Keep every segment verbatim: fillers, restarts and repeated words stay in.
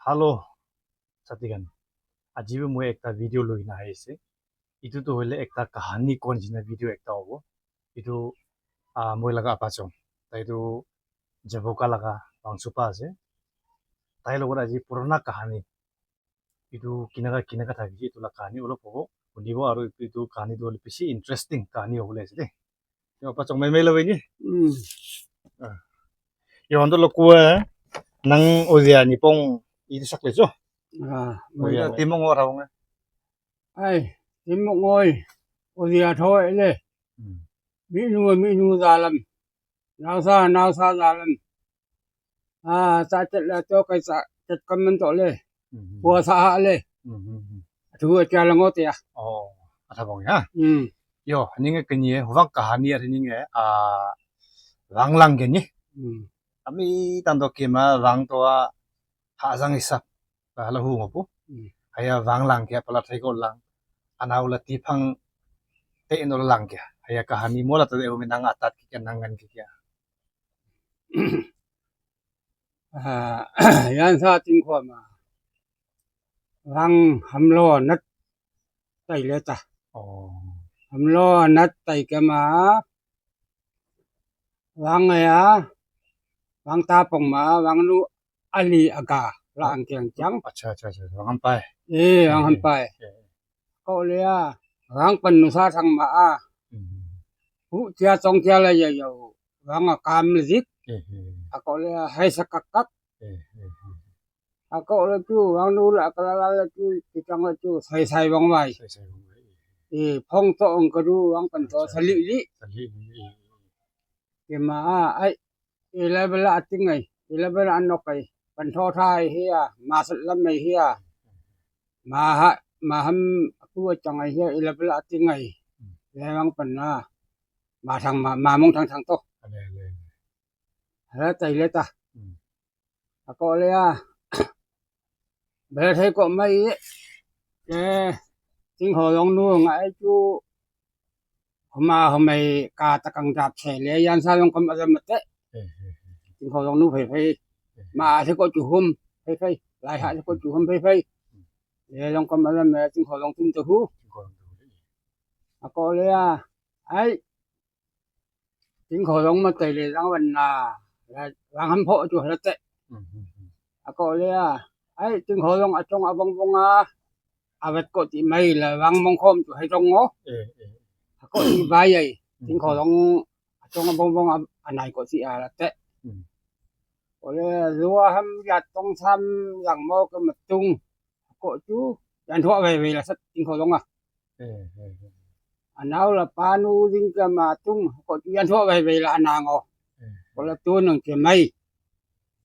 Hello, satigan. Aji bhi moi ekta video loina aise. Itu to hoile ekta kahani kon jina video ekta hobo. Itu, ah, moi laga apachong. Tai tu Jaboka laga Wangsupa ase. Tai logot aji purana kahani. Itu kinaka, kinaka thaki itu la kahani olop hobo. Hunibo aru itu kahani tu hoile bishi interesting kahani hobo le ase de. Yo, apachong mai mai lo ini. Hmm. Ah. Yo, anto lo kue, nang ojia nipong itu sak le cho. Ah, ojia, ojia. Timong ora hong. Ai, timong oi. Ojia thoi le. Hmm. Minu, minu dalam. Nausa, nausa dalam. Ah, sa chet la to kai sa chet kaman to le. Mhm. Pua sa ha le. Mhm, mhm. Thu cha la ngo te ya. Oh, atha bong ya. Hmm. Yo, ninge kenye, wang kahani ya ninge, ah, wang lang kenye. Hmm. Ami tando kema, wang to a, ha jang isap, ah, la hu ngopu. Hmm. Haya wang lang ke, pala thai ko lang. Anau la tipang te no lang ke. Haya kahani mola to de, nang atat ke, nang ngan ke. Ah, yan sa ting khua ma. Wang hamlo nat tai le ta. Oh. Hamlo nat tai ke ma. Wang ya. Wang ta pong ma, wang nu ali aga la ang kiang kiang. Acha, acha, acha. Wang hampai. Eh, wang hampai. Eh. Ko le a, wang pan nu sa thang ma a. Hmm. Hu tia chong tia la ya yo. Wang a kam le zik. Eh, eh. A ko le a, hai sa kak kak. Eh, eh, eh. A ko le chu, wang nu la ka la la le chu, ti chang le chu, sai sai wang wai. Sai sai wang wai. Eh, phong to ong ka du, wang pan to. Acha. Sa li li. Sa li li. Kema a, ai, eleven la ating ai, eleven la anok ai, pan tho tha ai hia, ma sat lam ai hia, ma ha, ma ham aku achang ai hia, eleven la ating ai, le wang pan na, ma thang ma, ma mong thang thang to. Ale, ale, ale. Hala tai le ta. Hmm. Ako le a. Bel thai ko mai. Ke, ting ho long nu ngai chu. Homa homai ka ta kang dap se le yan sa long kam adam te. Eh, eh, eh. Ting ho long nu phai phai. Eh. Ma se ko chu hum phai phai. Lai ha se ko chu hum phai phai. Le long kam adam me ting ho long tum tu hu. Ting ho long tu hu. Ako le a. Ai. Ting kho long ma tai le lang wan na. La, lang ham pho chu la te. Mhm, mhm. Ako le a. Ai, ting kho long achong abong bong a. Awet ko ti mai la lang mong khom chu hai dong ngo. Eh, eh. Ako ti bai ai. Ting kho long achong abong bong a, anai ko ti a la te. Mhm. Ko le lua ham ya tong sam lang mo ka matung. Ko chu yan thua bai bai la sat ting kho long a. Eh, eh, eh. Anau la panu ding ka ma tung, ko yan thua bai bai la anang o. Eh. Ko la tu nang ke mai.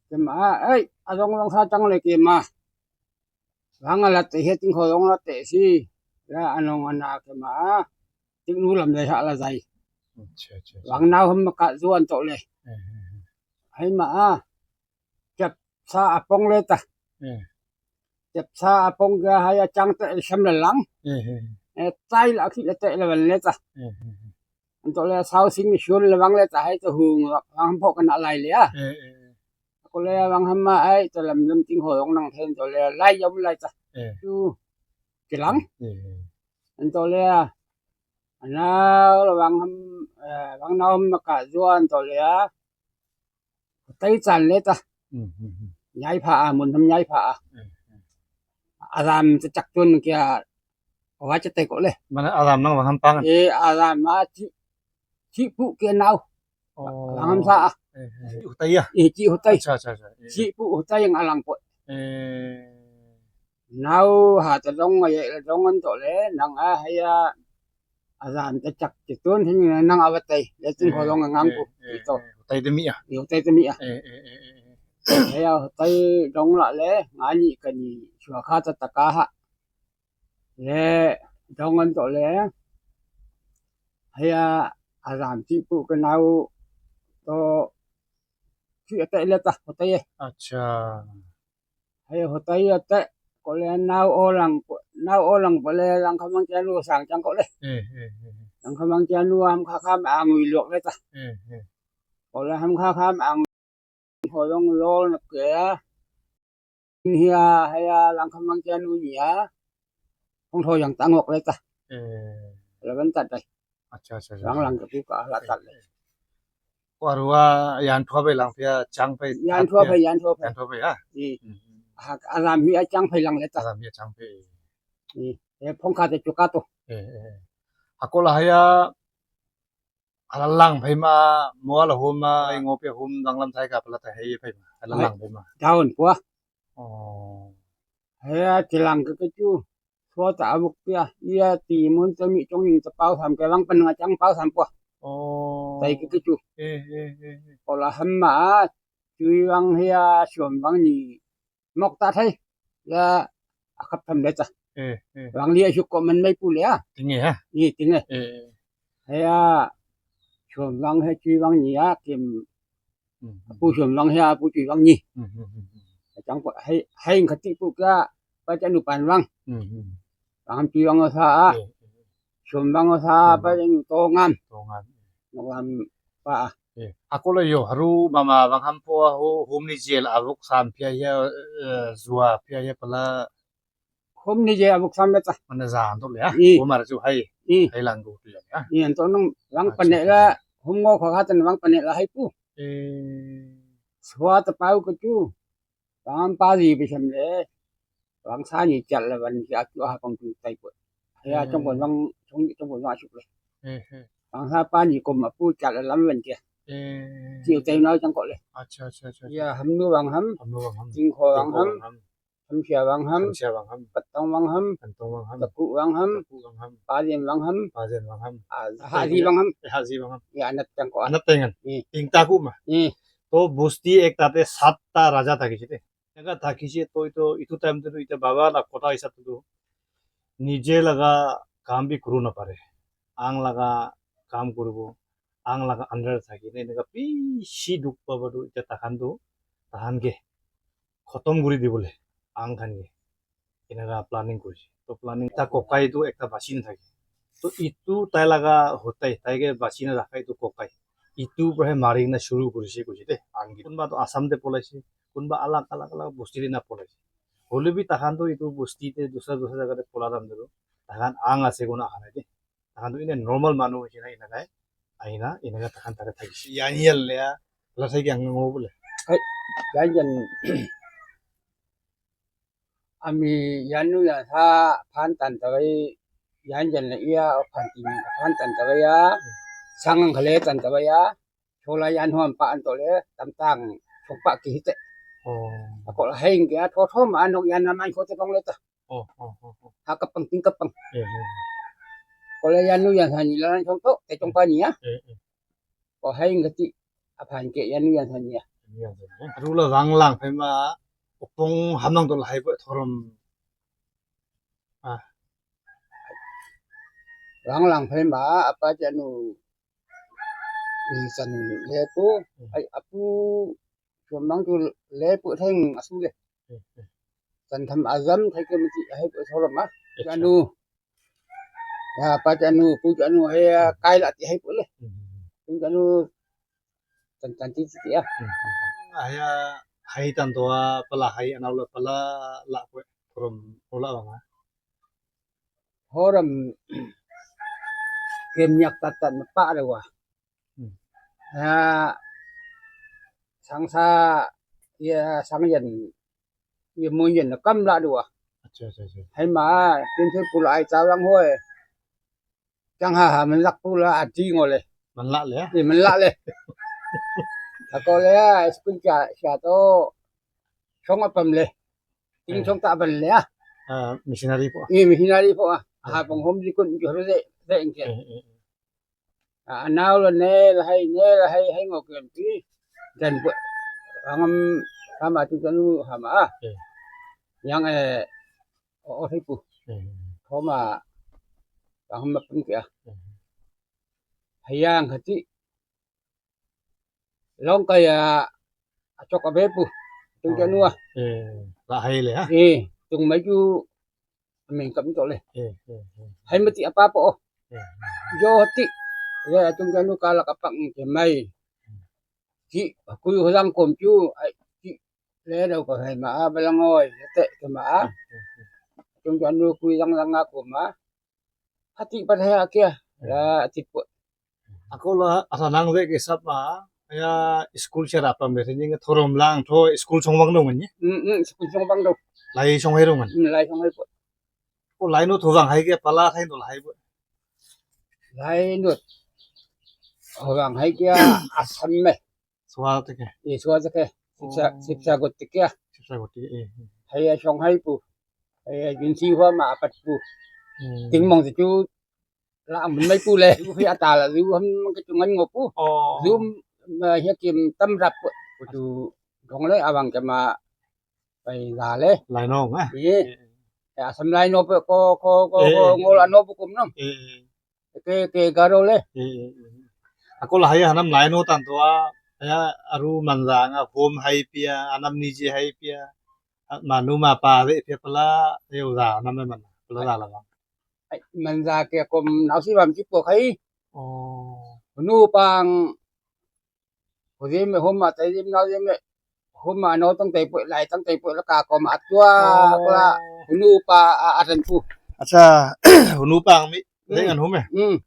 Ke ma, ai, adong long sa chang le ke ma. Wang a la te he ting kho long la te si. La anong ana ke ma. Ting nu lam le ha la zai. Acha, acha, acha. Wang nau ham ma ka zuan to le. Eh, eh, eh. Hai ma a. Chap sa apong le ta. Eh. Chep sa apong ga hai achang te sam le lang. Eh, eh. Eh, tai la khi le te le van le ta. Eh, eh, eh. Anto le sau sing mi shun le bang le ta hai to hung wang pho kana lai le a. Eh, eh, eh. Ko le bang ham ma ai to lam lam ting ho long nang then to le lai yom lai ta. Eh. Tu kilang. Eh, eh. Anto le a. Anau le bang ham, eh, bang nau ham ma ka zuan to le a. Tai chan le ta. Hmm, hmm, hmm. Nyai pha a, mun ham nyai pha a. Hmm, hmm. Adam te chak tun kia, wa che te ko le. Mana adam nang wang ham pang. Eh, adam ma chi, chi pu ke nau. Oh. Wang ham sa a. Eh, eh, utai ya? Eh, chi utai. Acha, acha, acha. Eh. Chi pu utai yang alang ko. Eh. Nau ha ta dong ya la dong an to le, nang a ha ya. Azan te chak chi tun hin nang awatai, le ting kho long ngang ku, eh, eh, ito. Eh, tai te mi a. Yo tai te mi a. Eh, eh, eh, eh, eh. He ya tai dong la le, nga ni ka ni, chua kha ta ta ka ha. Le dong an to le. He ya azan chi pu ka nau to chi atai le ta, atai e. Acha. Hai hotai ya te, ko le nau o lang, nau o lang pa le lang khamang kia nu sang chang ko le. Eh, eh, eh, eh. Lang khamang kia nu ham kha kham ang ui lok le ta. Eh, eh. Ko le ham kha kham ang ho long lol na ke ya. Hia, hia, Langkham Wang Janu ni a. Hong tho yang tangok le ta. Eh. Laban tat dai. Acha, acha, acha. Lang lang ke buka la tat le. Warua yan thua bai lang pia chang pai. Yan thua bai, yan thua bai. Yan thua bai, ha? Ni. Hmm. Ha, alam mi a chang pai lang le ta. Alam mi a chang pai. Ni. Eh, phong ka te chuka to. Eh, eh. Ako la haya Ala lang phai ma, mo ala hum ma, ngo pe hum dang lam thai ka pala ta hei phai ma. Ala lang phai ma. Down pua. Oh. Hei, a, chilang ke kechu. Sua ta abuk pia. Ia ti mun ta mi chong ning ta pau sam ke lang pen nga chang pau sam pua. Oh. Tai ke kechu. Eh, eh, eh, eh. Kola ham ma, chui wang hia, suam wang ni. Mok ta thai. Ya, akhap tham le ta. Eh, eh. Wang lia suk ko man mai pu le a. Tinge ha? Ni tinge. Eh. Hei a, suam wang hei chui wang ni a, kim. Hmm. Pu suam wang hei a, pu chui wang ni. Hmm, hmm, hmm, hmm. Chang ko hei, hei khati pu ka, pa cha nu pan wang. Hmm, hmm. Wang chui wang sa a. Eh, eh. Suam wang sa, hmm, pa cha nu to ngam. To ngam. Nok lam pa a. Eh, ako le yo, haru mama wang ham po ho, hom ni jel avuk sam pia ya, eh, zua pia ya pala. Hom ni jel avuk sam le ta. Mana za ando le ya. I. Hom ara chu hai. I. Hai lang du tu ya. I, anto nung wang, acha, pane la, hom ngo kha kha tan wang pane la hai pu. Eh. Sua ta pau ko chu. Pam pa ji bi sam le. Wang sa ni chat la wan ja tu ha pang tu tai ko. Ya, hmm, chong ko wang, chong, chong ko wang suk le. Hmm, hmm. Wang sa pa ni ko ma pu chat la lam wan ja. Hmm. Chiu tai nau chang ko le. Acha, acha, acha, acha. Ya, ham nu wang ham. Ham nu wang ham. Ting kho wang ham. Ting kho wang ham. Ham sia wang ham. Ham sia wang ham. Patong wang ham. Patong wang ham. Taku wang ham. Taku wang ham. Pa jen wang ham. Pa jen wang ham. Ah, ha ji wang ham. Eh, ha ji wang ham. Ya, anat chang ko. Anat tengan. Hmm. Ting taku ma. Hmm. To bosti ek tate sat ta raja thaki chite. Eneka thaki che to, to itu time te to ita baba la kotha hisab te to nije laga kam bhi kuru na pare. Ang laga kam kuribo, ang laga under thaki ne eneka bishi dukh paba to ita takhan to, tahan ke khotom guri dibole, ang khan ke. Eneka planning kuri. To planning ta kokai to ekta basi na thaki. To itu tai laga hotai, tai ke basi na rakha itu kokai. Itu prahe mari na shuru kurise kurise de. Angi. Kunba to Assam te polaise, kunba alag alag alag bosti te na polaise. Hole bhi takhan to itu bosti te dusra dusra jaga te pola dam de. Takhan ang ase kona ahan de. Takhan to ine normal manu ase na ina kai. Aina ina ka takhan tare thaki. Yan yal le ya. La sai kyang ngo bole. Hai, yan yan. Ami yanu ya sa phan tan ta bai, yan jan la iya, o phan tin phan tan ta bai ya, sang ang khale tan ta bai ya, chola yan huam pa an to le, tam tang, chok pa ki hite. Oh. Ako la heng ya, tho tho ma nok yan na man ko te kong le ta. Oh, oh, oh, oh. Ha kapang ting kapang. Eh, eh. Ko la yanu yan sa ni la chong to, te chong pa ni ya. Eh, eh. Ko heng kati, aphan ke yanu yan sa ni ya. Yanu yan sa ni ya. Aru la wang lang phai ma, opong hamang to la hai ko thorom. Ah. Wang lang phai ma, apa janu, ni san le pu, hmm, ai apu, chuan mang tu le pu theng asu le. Hmm, hmm. San tham azam thai ke mati hai pu thorom ma. Acha. Janu. Ya, pa janu, pu janu, hai, hmm, kai la ti hai pu le. Hmm. Pu janu, Tan tan ti ti ya. Hmm. Aya hai tan to a pala hai anau la pala la ko thorom ola ba ma. Horam kem nyak tat tat na pa le wa. Hmm. Ya, sang sa ya sang yan ya mun yan na kam la le wa. Acha, acha, acha. Hai ma, tin se pula ai ta lang hoi. Chang ha ha man lak pu la a ti ngo le. Man la le. Ni man la le. Ako le a school cha cha to. Chong a pam le. Ting, eh, chong ta ban le a. Ah, missionary po. Ni missionary po a. Ha, eh, pang hom ji kun ju ru de de ing ke. Eh, eh, eh. A nau le ne le hai ne le hai hai ngo ke ti. Dan po. Angam hama tu kanu hama. Eh. Yang eh O, o, hipu. Hmm. Thoma, kaham mapun kia. Hmm. Hayang hati. Long kaya, achok abepu. Tung kia nua. Eh, la hai le ha. Eh, tung mai ju. Ameng kam to le. Eh, eh, eh. Hai mati apa apa oh. Eh. Jo hati. Ya, tung kia nu kala kapak ni ke mai. Hmm. Ki, aku yu hajang kom ju. Ai, ki, Le dau ka hai ma a, balang oi, te ke ma a. Chung jan nu kui lang lang a ko ma. Hati pa hai a kia. La ti po. Ako la, asa nang le ke sap ma, ya school chara pa me ni thorom lang tho school song bang dong ni. Mm, mm, school song bang dong. Lai song hai dong. Mm, lai song hai po. Ko lai no tho bang hai ke pala hai no lai po. Lai no. Ho bang hai kia Assam me. Swa te ke. Ye swa te ke. Sipsa, oh, sipsa got te kia. Sipsa got te, eh. Hai ya song hai pu. Hai ya jin si hua ma apat pu. Hmm. Ting mong te chu la ang mai pu le. Ju hi ata la ju ham ke chu ngan ngo pu. Oh. Ju ma hia kim tam rap pu. Ku chu dong le abang ke ma pai la le. Lai no nga. Ye. Eh. Ya sam lai no pe ko, ko, ko, eh, ko, eh, ngo la no pu kum no. Eh, eh. Ke, ke garo le. Eh, eh, eh. Ako la hai hanam lai no tan to a, ya aru manza nga home hai pia, anam ni je hai pia, manu ma pa ve pia pala, yo za nam man, pala za la. Ai, manza ke kom nau si bam chi po khai. Oh. Nu pang, ho je me home ma tai je nau je me, home ma no tang tai po, lai tang tai po la ka kom atua, oh, la, nu pa a, a ran pu. Acha, nu pang mi, hmm, le ngan home. Hmm.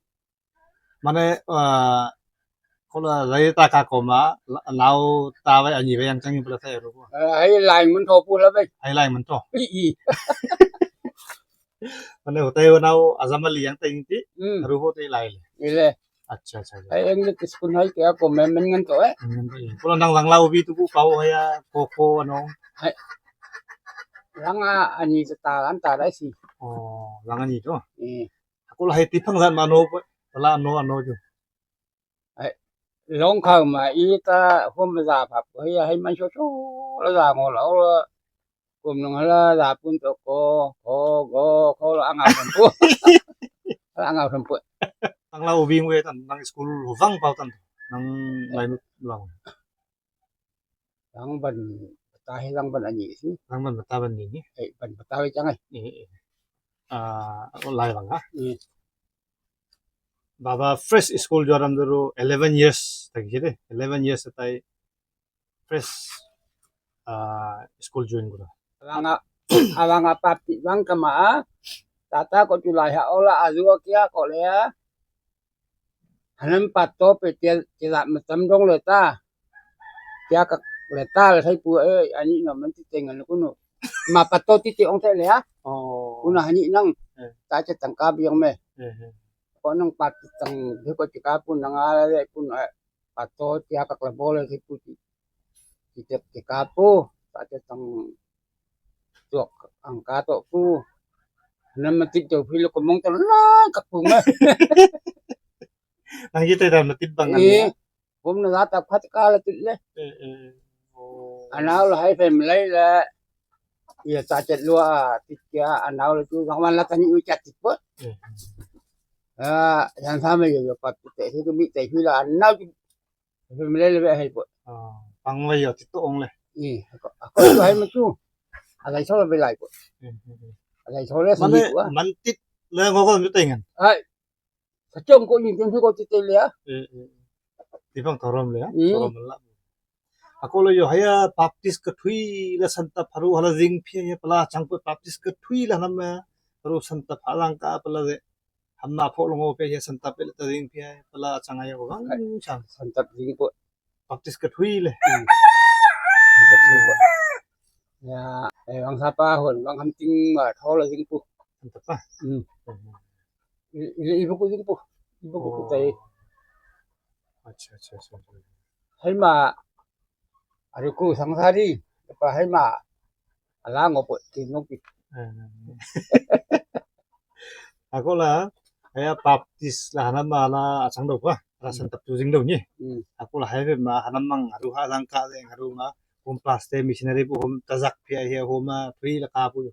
Mane, ah, kola lai ta ka koma, la-, lau ta wai anyi wai yang changi pula thai ru ko. Eh, hai lai mun tho pula bai. Hai lai mun tho. I, i. Mane hotai wa nau azam ali yang tai ti, hmm, ru ho te lai le. Ile. Acha, acha, acha. Hai English school hai kya ko men men ngan to eh. Men ngan to eh. Kola nang lang lau bi tu ku pau hai ya ko ko ano. Hai. Lang a ani ta an ta dai si. Oh, lang ani to. Eh. Aku lah hai tipang zat mano, pala ano ano ju. Hai, long khau ma i ta hom za phap, hai, hai man so so la za ngo la, la kum nang la za pun to ko, ko, go, ko la anga pun pu. La anga pun pu. Tang la ubi ngwe tan nang school lo vang pau tan. Nang lai nu lang. Lang ban bata hi lang ban ani si. Lang ban bata ban ni ni. Eh, ban bata hi chang ai. Eh, eh. Ah, lai bang ha. Eh. Baba fresh school joram dulu eleven years tak ji de. Eleven years tai fresh, ah, school join gura. Abang a, abang a papi bang kama a. Tata ko tulai ha ola azua kia ko le a. Hanam pato pe tia, tia matam dong le ta. Tia kak le ta le sai pu, eh, ani no man ti teng an ku no. Ma pato ti ti ong te le a. Oh. Kuna hani nang. Eh. Ta che tang ka biang me. Eh, eh. Ko nang pat ti tang de ko ti ka pu nang a le pu no, eh. Pato tia kak le bo le sai pu ti. Ti te ti ka pu. Ta che tang tuak ang ka to pu. Hanam ma ti to phi lo ko mong to la ka pu me. Nang ji te dan na tip bang an. Eh, ya. Bom na ta phat ka la tip le. Eh, eh. Oh. Anau la hai family la. Ya ta chet lua, tip kya, anau la tu, gang wan la tani u chat tip po. Eh. Ah, yang sama yo, yo pat te, hi ko mi te, hi la, anau tu. Family le be hai po. Ah, pang wai yo, tip to ong le. Eh, ako, ako tu hai ma tu. Alai so la be lai po. Eh, eh, eh. Alai so le. Mane, sini po, ah. Man tip le ngo ko mi te ngan. Hai. Kachong ko ni jong ko ti te le a. Eh, eh. Ti bang thorom le a. Hmm. Thorom la. Ako lo yo haya Baptist ka thui la santa pharu hala jing phi ya pala chang ko Baptist ka thui la nam pharu santa phalang ka pala de. Hamma pho lo ngo pe ya santa pe la ta jing phi ya pala chang ayo bang chang. Santa jing ko. Baptist ka thui le. Hmm. Baptist ko. Ya, eh, bang sapa hon, bang ham ting ma tho la jing pu. Santa pa. Hmm. Hmm. I, i, ibu ku jing pu. Ibu ku, oh, tai. Acha, acha, acha, acha. Hai ma, ari ku sangsari, pa hai ma, ala ngo po, ti ngo pi. Hmm. Ako la, aya Baptist la hanam ma la achang do pa, la, hmm, santap tu jing do ni. Hmm. Ako la hai ma hanam mang aru ha lang ka le aru ma, kum pastor missionary bu hom tajak phi ai he hom ma free la ka bu.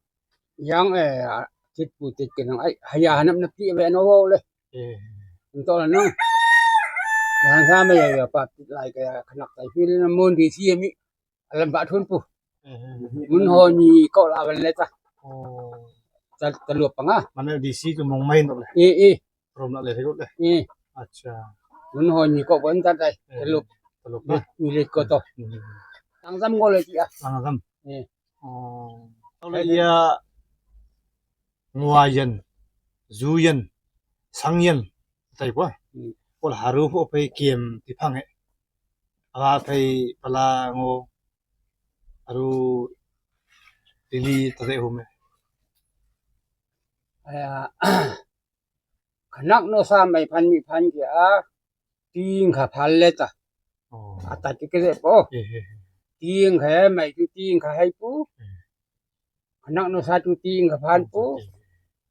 Yang, eh, tit pu tit ke nang ai, haya hanam na pi be no le. Eh. Nto la no. Yang sama ya, ya Baptist lai ke khanak tai phi na mon di si mi. Alam ba thun pu. Eh, eh, eh. Mun ho ni ko la ban le ta. Oh. Ta, ta lup pa nga. Mane D C tu mong mai no le. Eh, eh. Rom la le ro le. Eh. Acha. Mun ho ni ko ban ta dai. Eh, ta lup. Ta lup. Ni, ni le ko to. Hmm. Langzam ngo le ti a. Langzam. Eh. Oh. Tao le ya ngua yan, zu yan, sang yan, tai pa. Hmm. Pol haru pho phai kem ti phang e. Ala phai pala ngo haru lili ta de hu me. Aya, khanak no sa mai phan mi phan kia, ting kha phan le ta. Oh. Ata ti ke le po. Eh, eh, eh. Ting kha mai tu ting kha hai pu. Eh. Khanak no sa tu ting kha phan pu. Oh, ting.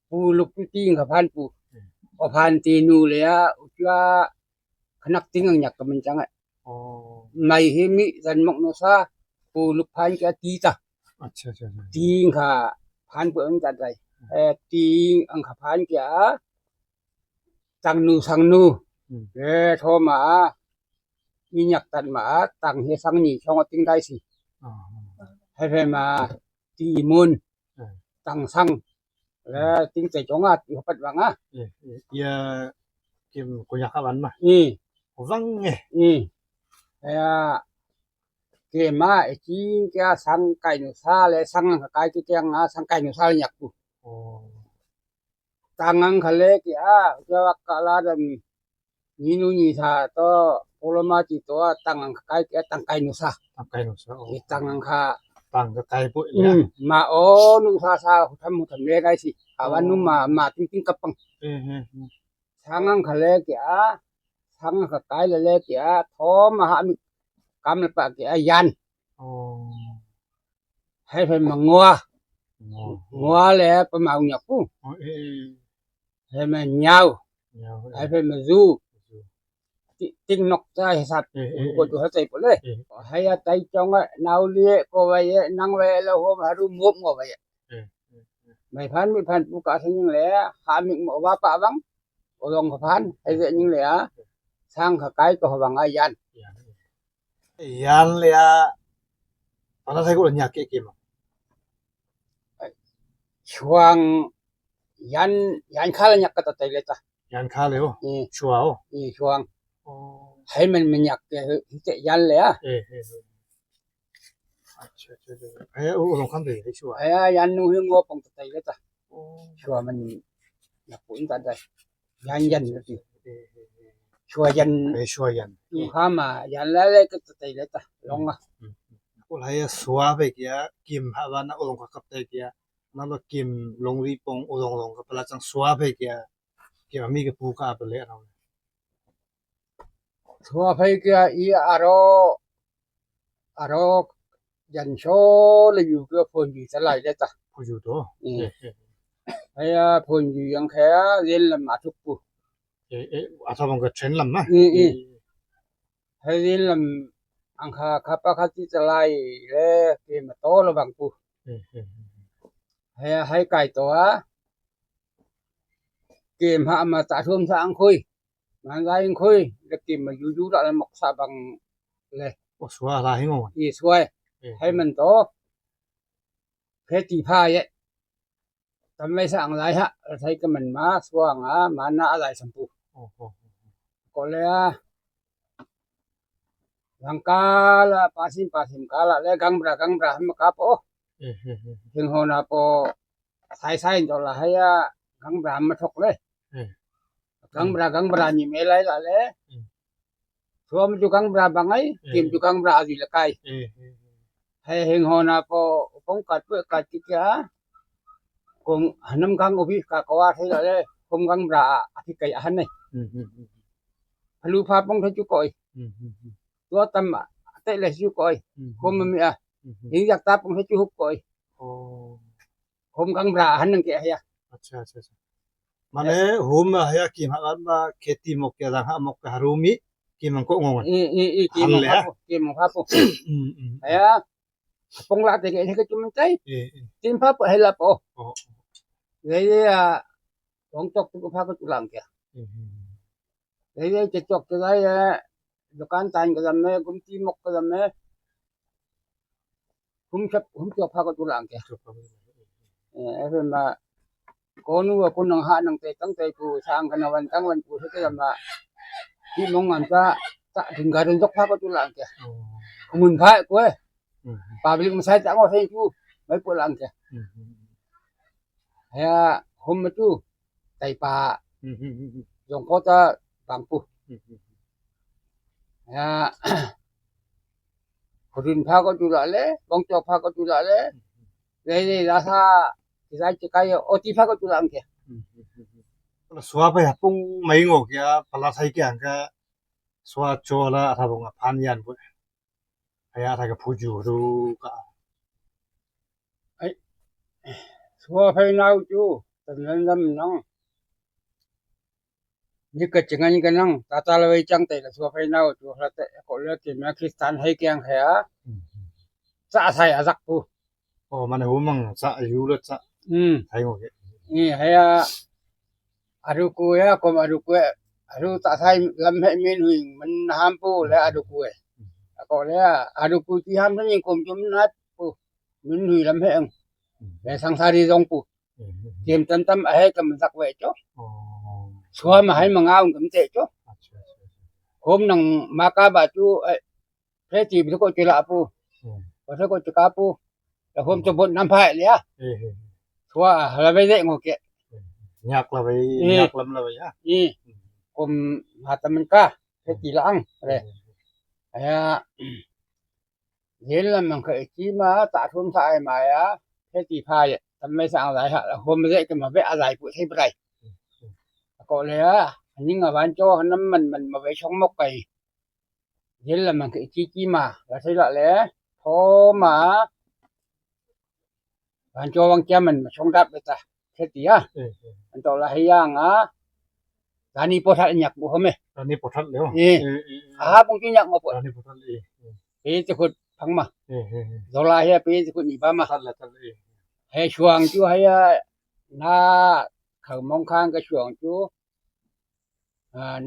Pu luk tu ting kha phan pu. Eh. O phan ti nu le ya, u chua khanak ting ang nyak ka min chang ai. Oh. Mai hi mi zan mok no sa, pu luk phan kia ti ta. Acha, acha, acha. Ting kha phan pu ang ta dai. Eh, ting ang kha phan kia, tang nu sang nu. Hmm. Eh, tho ma, mi nyak tat ma, tang he sang ni chong ting dai si. Oh. He he ma, ti mun, eh, tang sang. Eh, ting te chong a, ti hopat bang a. Eh, eh, ya, kim ko ya ka ban ma. Eh. Ko bang eh. Eh. Ya, kim a, eh, ting kia sang kai nu sa le, sang kai ki tiang a, sang kai nu sa le nyak ku. Oh. Tang ang kha le kia, ja wak ka la dam. Ni nu ni sa to, polo ma ti to, tang ang kha kai kia, tang kai nu sa. Tang kai nu sa, oh. Ni tang ang kha. Tang kha kai pu ya. Hmm, ma o nu sa sa, hu tham hu tham le kai si. Awan nu ma, oh, ma ting ting kapang. Eh, eh, eh. Sang ang kha le kia, sang ang kha kai le le kia, tho ma ha mi kam le pa kia, yan. Oh. Hai phai ma ngua. Ngua. Ngua le pa mau nyak ku. Oh, eh, eh. Hai ma nyau. Nyau, eh. Hai phai ma zu. Zu. Ti-, ting nok ta hai sat. Eh, eh, ko eh. Tu ha tai po le. Eh. Hai ya tai chong a, nau le ko wa ye, nang wa ye le ho ma ru mop ngo wa ye. Eh, eh, eh. Mai phan mi phan pu ka sa ning le, ha mi mo wa pa bang. Olong ka phan, hai ze ning le a. Sang ka kai ko bang a yan. Yan. Yan le a, pana sai ko nyak ke ke ma. Suang yan, yan kha le nyak ka ta tai le ta. Yan kha le o. Eh. Sua o. Eh, suang. Oh. Hai man me nyak ke, hi te yan le a. Eh, eh, eh. Acha, acha, acha. Eh, u, u long kham de, hai sua. Hai, yan nu hi ngo pong ta tai le ta. Oh. Sua man nyak pun ta dai. Yan yan le ti. Eh, eh, eh. Sua yan. Eh, sua yan. Ni ha ma, yan la le ka ta tai le ta. Long a. Hmm, hmm. Ko la ya sua phai kia, kim ha ba na u long ka kap tai kia. Na lo kim long ri pong u long long ka pala chang sua phai kia. Kim ami ke pu ka pa le na. Sua phai kia i aro, aro yan sho le yu ke phon yu ta lai le ta. Phon yu to. Mm. Eh, eh. Hai ya phon yu yang kha ya yen lam a thuk pu. Eh, eh, a tha bang ka chen lam ma. Mm, mm. Eh. Hai yen lam ang kha kha pa kha ti ta lai le ke ma to lo bang pu. Eh, eh, eh. Hai ya hai kai to a. Ke ma ma ta thum sa ang khui. Man lai ang khui. Le ke ma yu yu la mok sa bang le. O sua la hing o. I sua. Eh, hai eh. Man to. Phe ti pha ye. Tam lai sa ang lai ha. Thai ka man ma sua nga ma na a lai sam pu. Oh, oh, oh. Ko le a. Lang ka la pa sim pa sim ka la le gang bra gang bra ma ka po. Eh, eh, eh. Hing ho na po. Sai sai to la hai ya gang bra ma thok le. Eh. Gang bra gang bra ni me lai la le. Hmm. Sua ma ju gang bra bang ai, eh, kim ju gang bra a ju le kai. Eh, eh, eh. Hai hing ho na ko pong kat pu kat ki kia. Kong hanam gang office ka ko a thai la le, kong gang bra a, a ki kai a han nai. Hmm, hmm, hmm. Phalu pha pong thai chu koi. Hmm, hmm, hmm. Tua tam a, te le chu koi. Hmm, hmm. Kong ma mi a. Hmm, hmm. Hing yak ta pong thai chu huk koi. Oh. Hom gang bra han nang ke haya. Acha, acha, acha. Mane hom haya kim ha ba kheti mok ke dang ha mok ke harumi kim ang ko ngong. I, i, i, kim ang ha po, kim ang ha po. Mm, mm. Haya, pong la te ke ke chum tai. Eh, eh. Tim pha po hela po. Oh, oh. Ye, ye, a, pong tok tu pha ko tu lang ke. Mm, mm. Ye, ye, ke tok ke la ye, dukan tan ke la me, gumti mok ke la me. Hum chap, hum chap pha ko tu lang ke. Eh, eh, ma, konu wa kun nang ha nang te tang te ku sang kana wan tang wan ku he ke ma. Ki mong ngan ta, ta ding ga dong dok pha ko tu lang ke. Oh. Kumun pha ko eh. Hmm. Public ma sai ta ngo sai chu. Mai po lang ke. Hmm. Haya hom ma chu. Tai pa. Hmm. Jong ko ta bang pu. Hmm. Haya. Hudun pha ko chu la le, bong chok pha ko chu la le. Le le la sa. Ki sai chi kai o ti pha ko chu la ang ke. Hmm. Sua pa ya pung mai ngo kya, pala sai kya ang ka. Sua cho la tha bong a phan yan bu. Aya tha ka phu ju ru ka. Ai. Sua phai nau chu, tan lan lam nang. Ni ka chingan ka nang, ta ta la wei chang tai la sua phai nau chu, hla te ko le ki ma Kristan hai kyang hai a. Hmm. Sa sai a zak pu. Oh, mane hu mang sa yu le sa. Hmm. Hai ngo ke. Ni hai a. Aru ku ya, kom aru ku ya. Aru ta sai lam hai min hui, man ham pu le aru ku ya. Ko le aru ku ti ham ni kom chum na pu. Min hui lam hai ang. Hmm. Le sang sari jong pu. Hmm. Kem tam tam a hai kam zak we cho. Oh. Sua ma hai ma ngau kam te cho. Acha, acha, acha. Hom nang ma ka ba chu, eh, Pheti bi ko chila pu. Hmm. Ko se ko chika pu. La hom to bon nam phai lia. Eh, eh. Sua la ve de ngo ke. Nyak la ve, eh, nyak lam la ve ya. Eh. Hmm. Kom ha tam ka. Pheti la ang. Re. Hmm. Ya. Yen la mang ka chi ma ta thum sa ai ma ya. Pheti pha ya. Tam mai sa ang lai ha. La hom ve ke ma ve a lai pu sai brai. Hmm. Ko le ya. Ni nga van cho nam man man ma ve chong mok kai. Yen la mang ke chi chi ma, la thei la le, tho ma, ban cho wang kia man ma chong dap le ta, khe ti a. Eh, eh. An to la hei yang a, la ni po that nyak bu home. La ni po that le. Eh. Eh, eh, eh. A ha pung chi nyak ma po. La ni po that le. Eh. Pe chi khut phang ma. Eh, eh, eh. Do la he pe chi khut ni ba ma. That le, that le. He chuang chu he ya, na, khau mong khang ka chuang chu. Ah,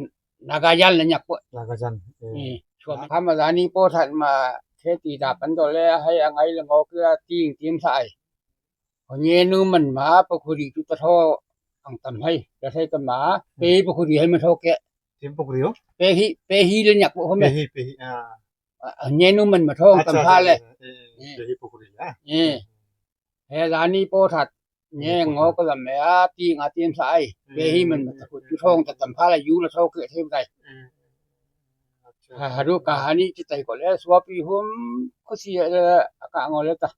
Nagajan le nyak po. Nagajan. Eh. Eh, chuam kha ma la ni po that ma kheti da pan do le hai angai le ngo kya ting tim sa ai. Ho nye nu man ma pukhuri tu ta tho ang tam hai. Ta sai ka ma pe pukhuri hai ma tho ke. Tim pukhuri ho? Pe hi, pe hi le nyak po ho me. Pe hi, pe hi. Ah. Ah, nye nu man ma tho ang tam pha le. Eh, eh, eh. Pe hi pukhuri ha. Eh. He la ni po that. Nye ngo ka lam me a ti nga tin sa ai. Pe hi man ma ta ku thong ta tam pha la yu la tho ke the dai. Ha, haru ka hani chi tai ko le sua pi hum ku si le ka ngo le ta.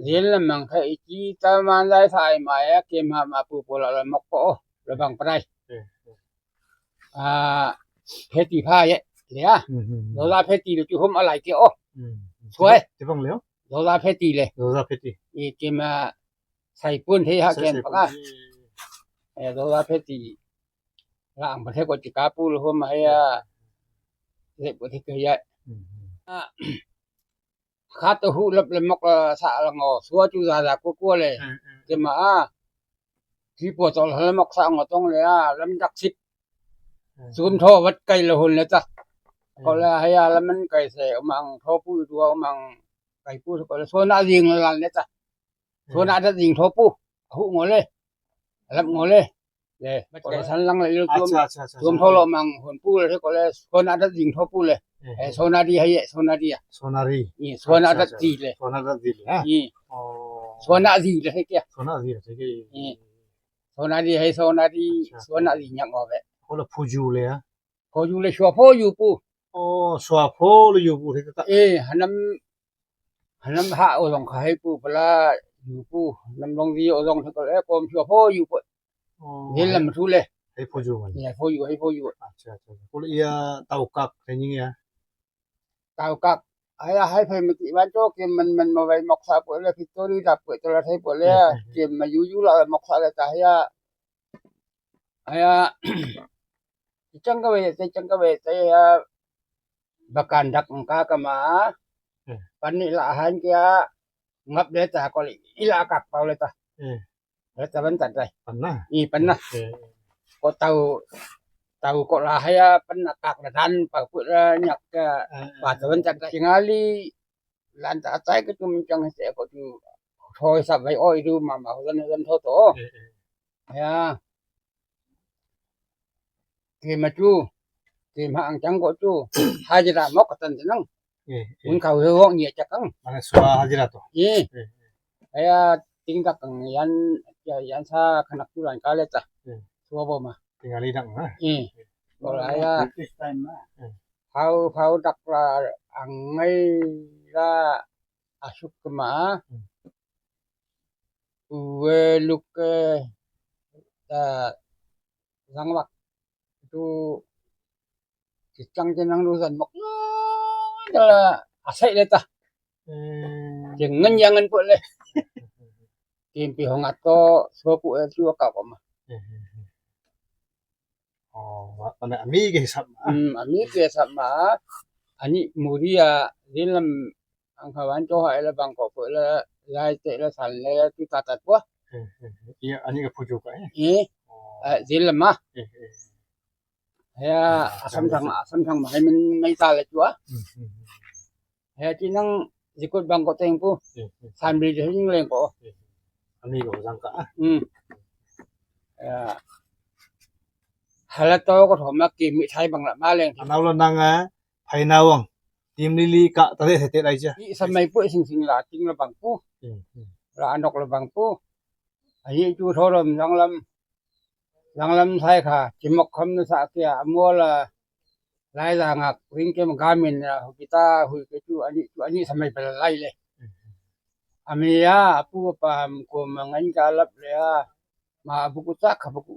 Len la mang kha i chi ta man dai sa ai ma ya ke ma ma pu po la la mok ko la bang prai. A, pheti pha ye. Le a. Lo la pheti le chu hum a lai ke o. Sua. Ti bang le. Dola pheti le. Dola pheti. I kim, ah, sai pun the ha ken pa ka. Eh, dola pheti. La ang pa the ko ti ka pu lo hom ha ya. Le ko ti ka ya. Ah, kha to hu lap le mok la sa la ngo. Sua chu za za ko ko le. Kim a. Ki po to la mok sa ngo tong le a. Lam dak sip. Sum tho wat kai la hun le ta. Ko la ha ya la man kai se mang tho pu du mang kai pu ko le so na ding la le ta. So na da ding tho pu. Hu ngo le. Lap ngo le. Le, ko le san lang le lo tum. Acha, acha, acha. Tum tho lo mang hun pu le ko le so na da ding tho pu le. Eh, so na di ha ye, so na di ya. So na ri. Ni so na da di le. So na da di le. Ni. Oh. So na di le he kya. So na di le he kya. Ni. Sona di hai sona di, sona di nyak ngo ve. Ko la phu ju le ya. Phu ju le sua phu ju pu. Oh, sua phu le ju pu the ta. Eh, hanam, hanam ha o long kha hai pu pala ju pu, nam long di o long the ko le kom sua phu ju pu. Oh. Ni lam thu le. Hai phu ju man. Ya phu ju, hai phu ju. Acha, acha. Ko le ya tau kak the ni ya. Tau kak. Aya hai phai mati ban cho kim man man ma vai mok sa pu le, phit to ri dap pu to la thai pu le, kim ma yu yu la mok sa le ta ya. Aya. Chang ka ve, chang ka ve, ya. Bakan dak ka ka ma. Pan ni la han kia. Ngap le ta ko le, ila kak pau le ta. Rata ban tat dai. Pan na? I pan na. Ko tau, tau ko la haya pan na kak la dan pa ku la nyak ka pa ta ban tat dai. Tingali lan ta tai ka tum chang se ko tu. Thoi sa vai oi du ma ma ho dan dan tho to. Ya. Ke ma chu. Ke ma ang chang ko chu. Hajira mok ka tan nang. Eh, eh. Mun khau he wong ni chak kang. Mane sua hajira to. Eh. Eh. Aya ting tak kang yan, ya, yan sa khanak tu lan ka le ta. Eh. Sua bo ma. Tingali dang ha. Eh. Ko la ya. This time ma. Eh. Phau, phau dak la angai la asuk ma. Hmm. Uwe luk ke ta zang wak tu kichang ke nang lu zan mok la asai le ta. Hmm. Ke ngan yang ngan pu le. Kimpi hong ato so pu e tu ka ko ma. Hmm. Oh, wa-, mane ami ke hisap ma. Hmm, ami ke hisap ma. Ani muri ya, dilam ang kawan cho hai la bang ko ko la, lai te la san le tu ta ta ko. Hmm, hmm, hmm. Iya, ani ke puju ka, eh? Eh, oh. Eh, dilam ma. Eh, eh. Ya, ah, asam sang, asam sang ma, hai min mai ta le tu ah. Hmm, hmm, hmm. He ti nang jikut bang ko teng pu. Hmm, hmm. San bri jing leng ko. Hmm. Ami ko jang ka. Hmm. Ya. Hala to ko thoma ki mi thai bang la ma leng. Anau la nang a, phai na wang. Tim li li ka ta le te lai ja. I samai pu sing sing la ting la bang pu. Hmm, hmm. La anok la bang pu. Ayi chu tho lam jang lam. Langlam sai kha, chimok kham na sa kia, amol a, lai la ngak, ring kem gamin, a, hupita, hui ke chu, ani, chu, ani samai pala lai le. Ami ya, apu apa, am, ko ma ngan ka lap le ya, ma abu ku chak kha bu ku.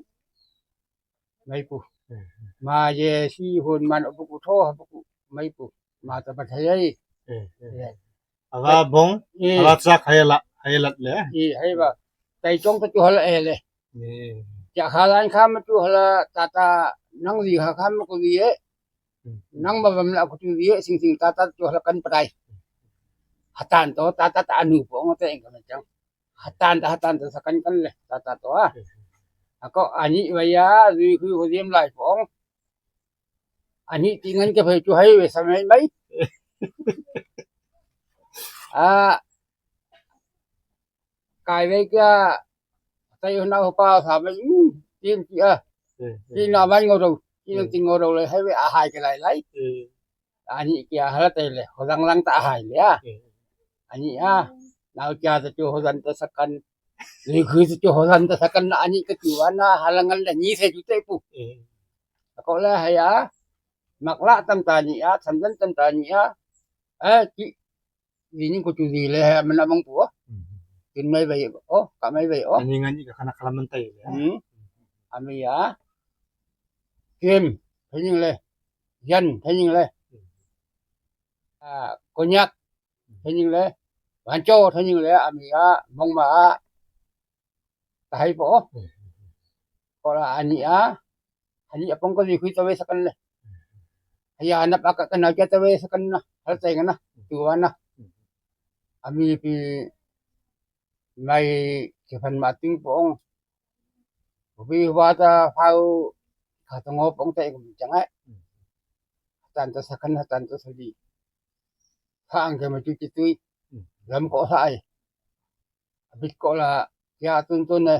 Mai pu. Ma ye si hun man abu ku tho, abu ku, mai pu. Ma ta pa thai ai. Eh, eh. Ya. Aga bong, eh. Aga chak hai la, hai lat le. Eh, hai ba. Tai chong ka chu hala eh le. Eh. Ya kha lan kha ma chu hala ta ta nang ri kha kha ma ku ri eh. Hmm. Nang ma bam la ku chu ri eh, sing sing ta ta chu hala kan patai. Hatan to ta ta ta anu po ngo te eng ka chang. Hatan ta hatan ta sakan kan le ta ta to a. Eh. Ako ani wa ya ri khu ho rim lai po. Ani tingan ke phai chu hai we samai mai. A, kai ve kia, tai huna ho pa sa mai, mm, tin ki a. Eh, eh. Tin na mai ngo rau, tin eh. Tin ngo rau le hai ve a hai ke lai lai. Eh. Ani kia hala tai le, ho lang lang ta hai le a. Eh. Ani a, nau kia ta chu ho lan ta sakan. Ni khu ta chu ho lan ta sakan na ani ka chu ana hala ngal le ni se chu te pu. Eh. Ko le hai a. Mak la tam ta ni a, tham dan tam ta ni a. Eh, ki, ni ni ko chu ni le, mana bang pu. Hmm. Kin mai bai, oh, ka mai bai, oh. Ani ngan ni ka khana khala man tai le. Hmm. Ami ya. Kim, thai ning le. Yan, thai ning le. Hmm. Ah, Konyak, thai ning le. Wancho, thai ning le, ami ya, mong ma a. Tahai po. Hmm. Ko la ani a. Ani apong ko dikhui tawe sakan le. Haya nap aka kana kya tawe sakan na. Hal tai ngana. Tuwa na. Ami pi mai kefan mating pong. Ubi huwa ta phau khatango pong tai kum chang ai. Hatan ta sakan, hatan ta sali. Phang ke ma chu chi tui. Lam ko sa ai. Abit ko la kya tun tun ne.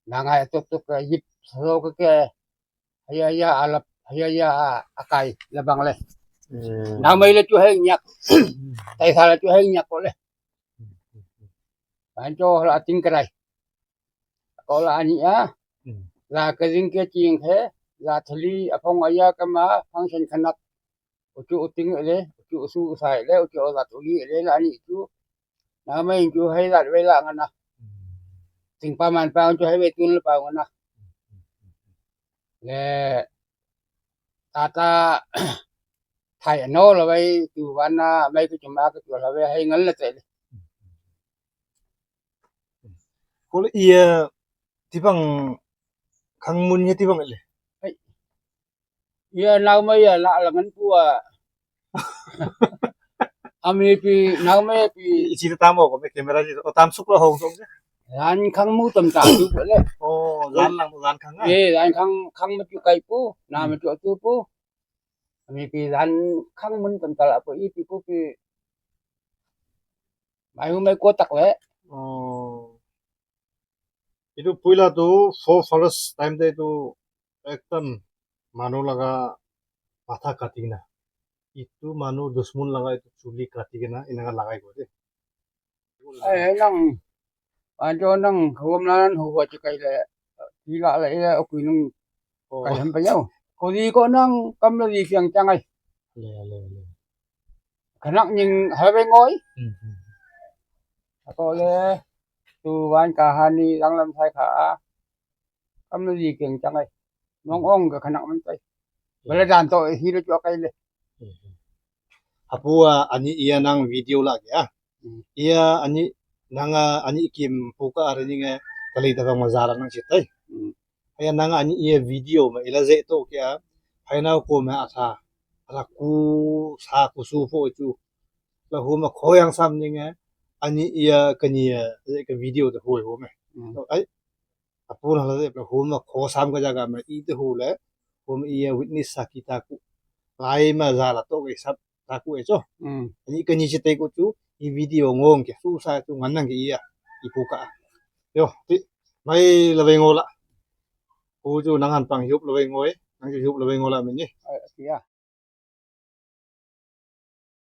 Nangai tuk tuk ke yip selo ke ke. Haya ya alap, haya ya a-, akai labang le. Hmm. Namai le chu hai nyak. Tai sa le chu hai nyak ko le. Pancho la ting krai. Ko la ani a. Hmm. La ke jing ke ching he. La thali apong aya kama function khanak. Uchu uting le, uchu usu usai le, uchu ulat uli le, la ani chu. Na mai chu hai lat wei la ngana. Ting pa man pa chu hai wei tun le pa ngana. Le tata thai no la wei tu wana mai ku chuma ku la wei hai ngal le te le. Kol iya tibang khang mun ye tibang le. Hai. Iya, nau mai ya, la, la ngan pu a. Ami pi, nau mai pi. Ichi ta tam ko, me camera ji, o tam suk lo hong song. Lan khang mu tam ta tu le. Oh, lan lang, lan khang a? Eh, lan khang, khang ma chu kai pu, na ma chu tu pu. Ami pi lan khang mun tam ta la pu, i pi pu pi. Mai hu mai ko tak le. Oh. Itu puila tu four first time te itu ekdam manu laga matha katina. itu manu dusmun lagai itu chuli kati kena inanga lagai ko de. Ai, nang, anjo nang, huam lan, huwa chikai le, tila le, ya, okui nung, oh, kai ham pa yau. Ko di ko nang, kam lo di siang chang ai. Le, le, le. Kanak ning, hai bai ngoi. Hmm, hmm. Ako le, tu wan kahani, dang lam sai kha a. Kam lo di kiang chang ai. Nong ong ka khanak man tai. Bala dan to hi lo chua kai le. Apu a ani iya nang video la kya. Hmm. Iya ani nang a ani kim pu ka are ni nge kali ta bang maza la nang chitai. Hmm. Haya nang ani iya video ma ila je to kya. Hai nau ko ma asa. Asa ku sa ku su pho chu. La hu ma khoyang sam ni nge ani iya kani ya je ka video ta hoi ho me. Hmm. To ai. Apu na la de hum ma kho sam ka jaga ma i te hu le hum i ya witness sa kita ku lai ma za la to ke sap ta ku e cho. Hmm. Ani ka ni chi te ku chu i video ngong ke su sa chu ngan nang ke iya i pu ka. Yo ti mai la ve ngo la. Ku chu nang han pang yup la ve ngo e nang chu yup la ve ngo la me ni. Ai, ya.